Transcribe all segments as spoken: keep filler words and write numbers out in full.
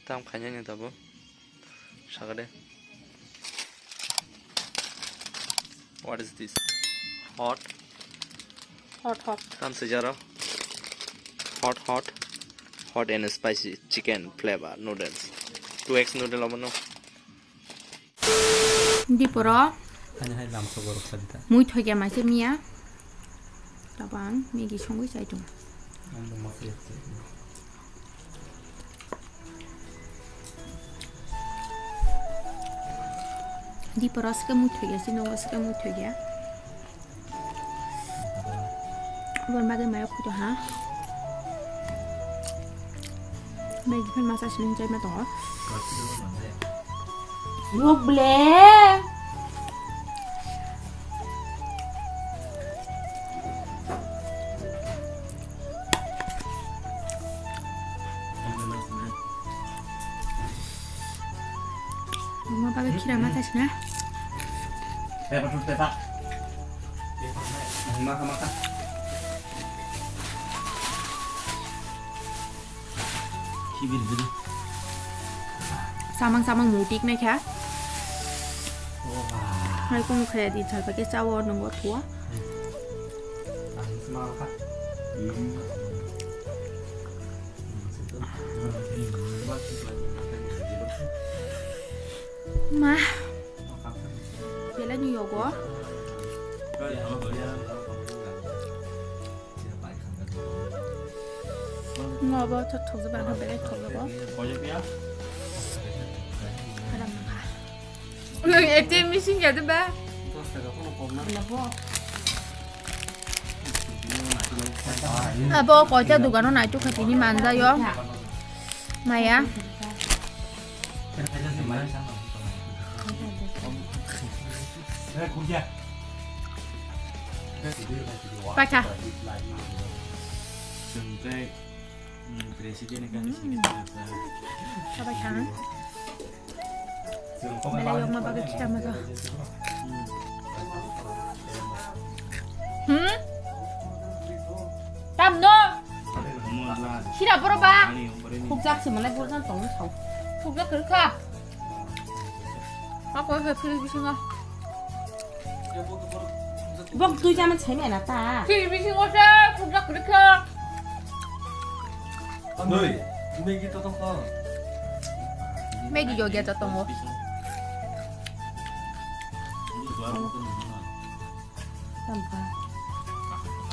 Tam khainani tabuk. Sakade. What is this? Hot. Hot, hot. Tam swijaro. Hot, hot. Hot and spicy chicken flavor noodles. Two X noodle obono. Diporo. Hani hai lamsa borok sadita. Mui thokya maise miya. Tabang Maggie songwi chai tongo. Ang bo masa yakse. Diporo aswk mui thokya, chini o aswk mui thokya. Bor bagwi mayo khuto ha. Bai giphan masa siling chai ma tongo. Ruk ble. Mama bagwi khira ma thasna. Maka, maka. Samang samang mutik naikha. Hai kung khe di salpake chawo nongo thua. Ma. Belai ni yogo. Ngo bo thok thok jaba, belai thok jaba. Haram nangkha. Nang A T M machine ya de ba? Abo koita dogano naituk kha tini manja yo. Maya. Paitha. Chwng tei, mm, president ni kani sini tangsa. Sabai thang. Belai yokma bagwi khita maja. Hmm? Tam no? Khira boro ba? Khukjak se malai boro jan tong thau. Khukjak kwrwkha. Ako he phiri bisingo. Bok tui jama chai mena ta. Phiri bisingo se khukjak kwrwkha. Doi, Maggie to tongkho. Maggie yo gya to tongo. Tampha.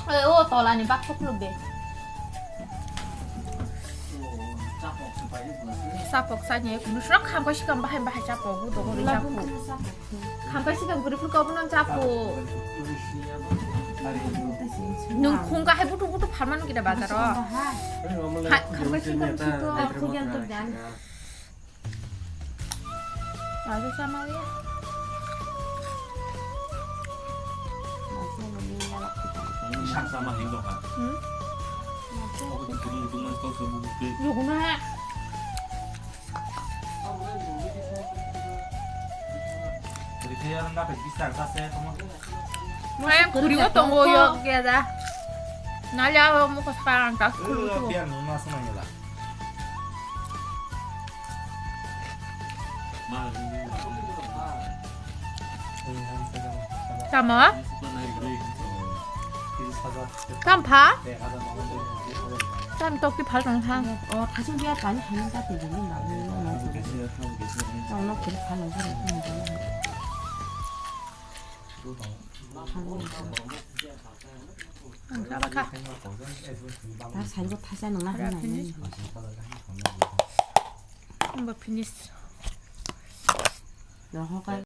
Oi, o tola ni bak khuk luk de. Chapok sa ni kunu srok kham ko sikam bahai bahai chapok bu dogo ri chapok. Khampai sikam kwrwi phuru kok nang chapo. Nung khung kahai butu butu pharmanu kita bazaro. Hai, khampai sikam siko. Aku yang terjadi. Lalu sama ya. Sak sama hingga kan. Hmm? Aku tuh kudu kudu mas kau sebuah bukti. Yuk na. Hai, khurigo tongo yok ya da. Nali aro mukho saka ang tas khurigo tongo. Tamo? Tam pha? Tam tok ti phal tong thang. O, thasing dia pani thani ta te jeni ma ni no no. Tong no kiri phal no kiri. Ang sa ba kha. Ta sai ko thasa nang na na ni. Ang ba finish. Rohok kai